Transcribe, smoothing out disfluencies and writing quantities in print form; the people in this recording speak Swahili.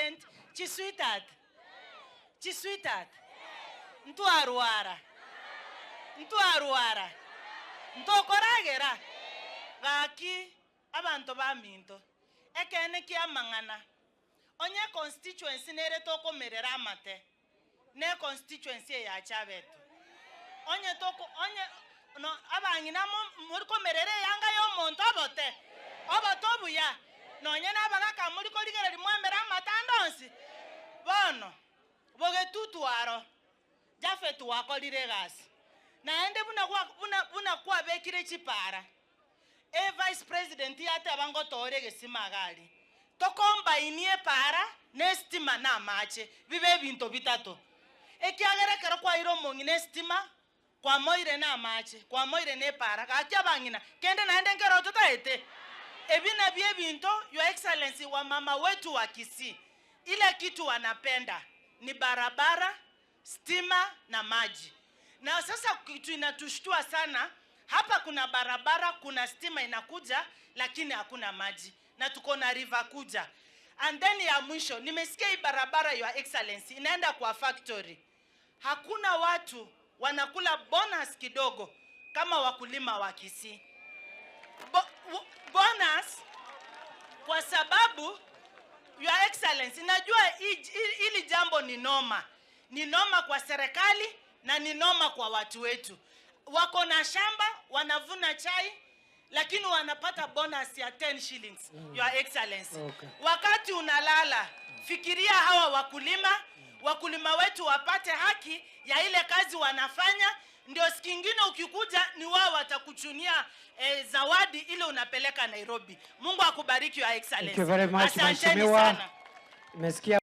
President, chisweetheart, chisweetheart, ntwarwara, ntwarwara, ntokoragera, gaki abanto baminto, ekeene kia amang'ana, onye constituency nere tokomerera amate, ne constituency eye ya Chabeto. Onye toko onye no abang'ina mo mori komerera eyanga ya omonto obote, obote obuya, nonye na abagaka mori korigereria mwamere amate ande onsi. Bono, bogetutu aro, Japhet gwakorire egasi, naende buna gwa buna buna kwabekire chipara, e vice president yateba ngotore egesima iga aria. Tokombainie epara na estima na amache, bibe ebinto bitato. Ekiagera ekero kwaeire omong'ina estima, kwamoire na amache, kwamoire na epara, gaki abang'ina, kende naende nkero totaete. Ebi nabio ebinto, Your Excellency, wamama wetu wa Kisii, ile kitu wanapenda ni barabara, stima na maji. Na sasa kitu inatushtua sana, hapa kuna barabara, kuna stima inakuja, lakini hakuna maji na tuko na river kuja. And then ya mwisho, nimesikia hii barabara, Your Excellency, inaenda kwa factory. Hakuna watu wanakula bonus kidogo kama wakulima wa Kisii. Bonus kwa sababu, Your Excellency, najua hili jambo ni noma, ni noma kwa serikali na ni noma kwa watu wetu. Wako na shamba wanavuna chai, lakini wanapata bonus ya 10 shillings, Your Excellency. Wakati unalala, fikiria hawa wakulima, wakulima wetu wapate haki ya ile kazi wanafanya, ndio siku ingine ukikuja ni wao watakuchunia zawadi ile unapeleka Nairobi. Mungu akubariki, Your Excellency. Thank you very much, Asanteni Mheshimiwa. Sana. Nimesikia.